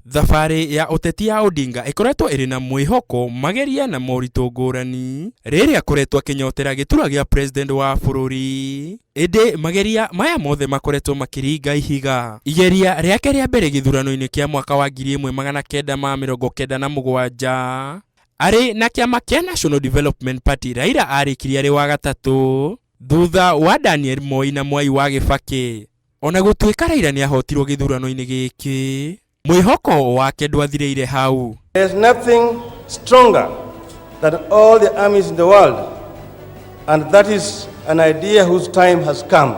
Thabarĩ ya ũteti ya Odinga ĩkoretwo ĩrĩ na mwĩhoko, mageria na moritũ ngũrani rĩrĩa akoretwo akĩnyotera gĩturwa gĩa president wa bũrũri. Ĩndĩ mageria maya mothe makoretwo makĩringa ihiga. Igeria rĩake rĩa mbere gĩthurano-inĩ kĩa mwaka wa 1997 arĩ na kĩama kĩa National Development Party, Raila arĩkirie arĩ wa gatatũ thutha wa Daniel Moi na Mwai wa Kibaki. Ona gũtuĩka Raila nĩahotirwo gĩthurano-inĩ gĩkĩ, mwĩhoko wake ndwathirĩire hau. There's nothing stronger than all the armies in the world, and that is an idea whose time has come.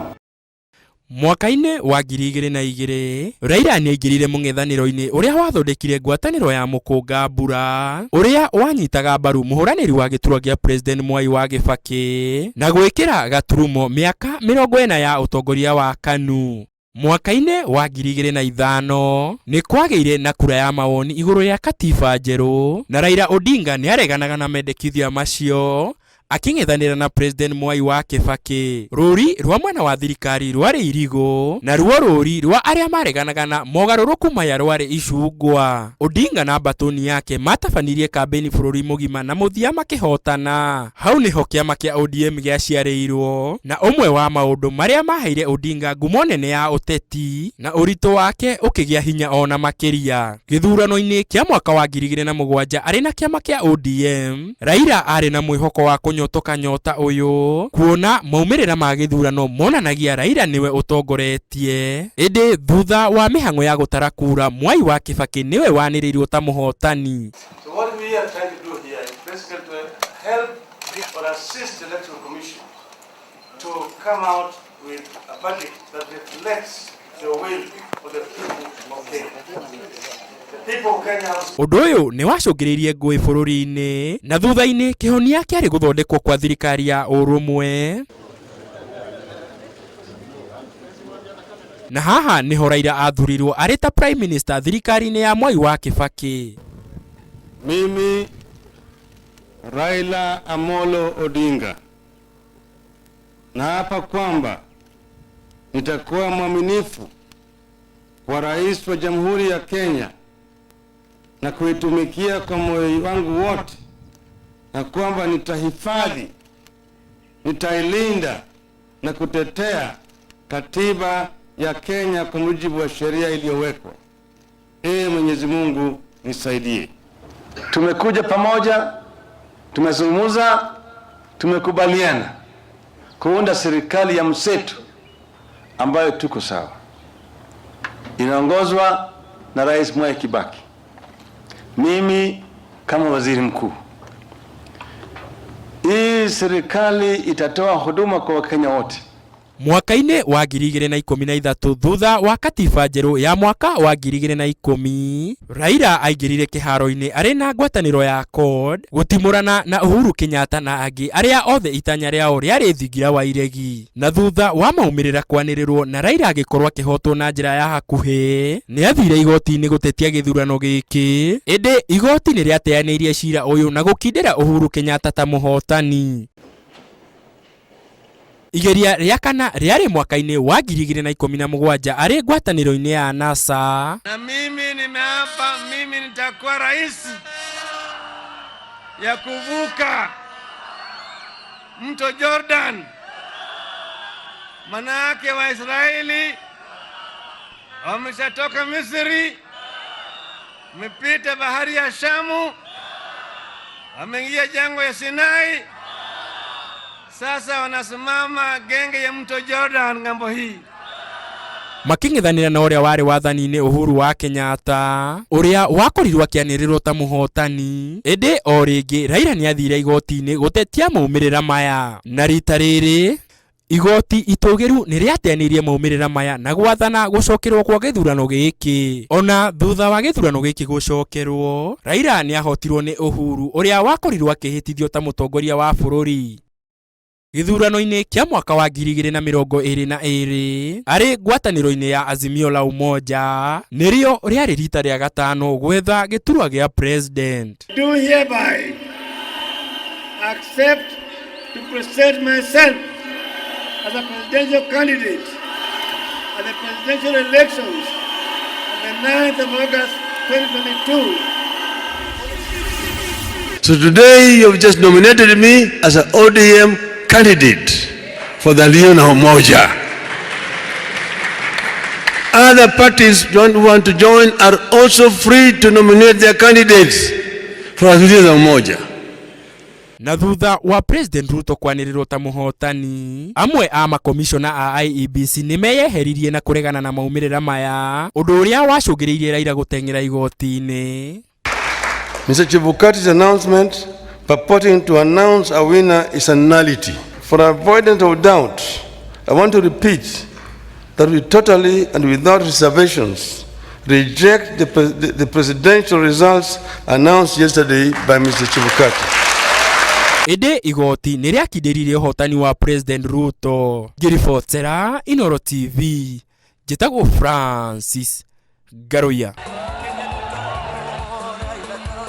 Mwaka-inĩ wa 2002, Raila nĩaingĩrire mũng'ethanĩro-inĩ ũrĩa wathondekire ngwatanĩro ya mũkũnga mbura ũrĩa wanyitaga mbaru mũhũranĩri wa gĩturwa gĩa President Mwai wa Kibaki na gwĩkĩra gaturumo mĩaka 40 ya ũtongoria wa KANU. Mwaka-inĩ wa 2005 nĩ kwagĩire na kura ya mawoni igũrũ rĩa katiba njerũ na Raila Odinga nĩareganaga na mendekithia macio akĩng'ethanĩra na President Mwai wa Kibaki. Rũri rwa mwena wa thirikari rwarĩ irigũ naruo rũri rwa arĩa mareganaga na mogarũrũku maya rwarĩ icungwa. Odinga na mbatũni yake matabanirie kambĩini bũrũri mũgima na mũthia makĩhotana. Hau nĩho kĩama kĩa ODM gĩaciarĩirwo na ũmwe wa maũndũ marĩa maheire Odinga ngumo nene ya ũteti na ũritũ wake ũkĩgĩa hinya ona makĩria. Gĩthurano-inĩ kĩa mwaka wa 2007 arĩ na kĩama kĩa ODM, Raila arĩ na mwĩhoko wa kũnyotoka nyota ũyũ kuona maumĩrĩra ma gĩthurano monanagia Raila nĩwe ũtongoretie. Ĩndĩ thutha wa mĩhang'o ya gũtara kura, Mwai wa Kibaki nĩwe wanĩrĩirwo ta mũhotani. So what we are trying to do here is basically to help or assist the Electoral Commission to come out with a budget that reflects the will of the people of Kenya. The people of Kenya have Ũndũ ũyũ nĩ wacũngĩrĩirie ngũĩ bũrũri-inĩ na thutha-inĩ kĩhonia kĩarĩ gũthondekwo kwa thirikari ya ũrũmwe. Na haha nĩho Raila athurirwo arĩ ta Prime Minister thirikari-inĩ ya Mwai wa Kibaki. Mimi Raila Amolo Odinga naapa kwamba nitakuwa mwaminifu kwa Rais wa Jamhuri ya Kenya na kuitumikia kwa moyo wangu wote, na kwamba nitahifadhi, nitailinda na kutetea katiba ya Kenya kwa mujibu wa sheria iliyowekwa. Ee Mwenyezi Mungu nisaidie. Tumekuja pamoja, tumezungumza, tumekubaliana kuunda serikali ya mseto ambayo tuko sawa, inaongozwa na Rais Mwai Kibaki, mimi kama waziri mkuu. Hii serikali itatoa huduma kwa Wakenya wote. Mwaka-inĩ wa 2013 thutha wa katiba njerũ ya mwaka wa 2010, Raila aingĩrire kĩharo-inĩ arĩ na ngwatanĩro ya CORD gũtimũrana na Uhuru Kenyatta na angĩ arĩa othe itanya rĩao rĩarĩ thingira wa iregi. Na thutha wa maumĩrĩra kwanĩrĩrwo na Raila agĩkorwo akĩhotwo na njĩra ya hakuhĩ, nĩ athire igoti-inĩ gũtetia gĩthurano gĩkĩ, ĩndĩ igoti nĩ rĩateanĩirie cira ũyũ na gũkindĩra Uhuru Kenyatta ta mũhotani. Igeria rĩa kana rĩarĩ mwaka-inĩ wa 2017 arĩ ngwatanĩro-inĩ ya NASA. Na mimi nimeapa, mimi nitakuwa rais ya kuvuka mto Jordan, manake Waisraeli wameshatoka Misri, wamepita bahari ya Shamu, wameingia jangwa ya Sinai, sasa wanasimama genge ya mto Jordan ng'ambo hii. Makĩng'ethanĩra na ũrĩa warĩ wathani-inĩ Uhuru wa Kenyatta ũrĩa wakorirwo akĩanĩrĩrwo ta mũhotani. Ĩndĩ o rĩngĩ Raila nĩathire igoti-inĩ gũtetia maumĩrĩra maya, na rita rĩrĩ igoti itũgĩru nĩ rĩateanĩirie maumĩrĩra maya na gwathana gũcokerwo kwa gĩthurano gĩkĩ. Ona thutha wa gĩthurano gĩkĩ gũcokerwo, Raila nĩahotirwo nĩ Uhuru ũrĩa wakorirwo akĩhĩtithio ta mũtongoria wa bũrũri. Gĩthurano-inĩ kĩa mwaka wa 2022 arĩ ngwatanĩro-inĩ ya Azimio la Umoja nĩrĩo rĩarĩ rita rĩa gatano gwetha gĩturwa gĩa president. Do hereby accept to present myself as a presidential candidate at the presidential elections on the 9th of August 2022. So today you have just nominated me as an ODM candidate for the Azimio la Umoja. Other parties don't want to join are also free to nominate their candidates for Azimio la Umoja. Na thutha wa President Ruto kwanĩrĩrwo ta mũhotani, amwe a makomishona a IEBC nĩ meyeheririe na kũregana na maumĩrĩra maya, ũndũ ũrĩa wacũngĩrĩirie Raila gũteng'era igoti-inĩ. Mr. Chebukati's announcement purporting to announce a winner is a nullity. For avoidance of doubt, I want to repeat that we totally and without reservations reject the presidential results announced yesterday by Mr. Chebukati. Ĩndĩ igoti nĩ rĩakindĩririe ũhotani wa President Ruto. Ngĩribotera Inoro TV, njĩtagwo Francis Ngaruiya.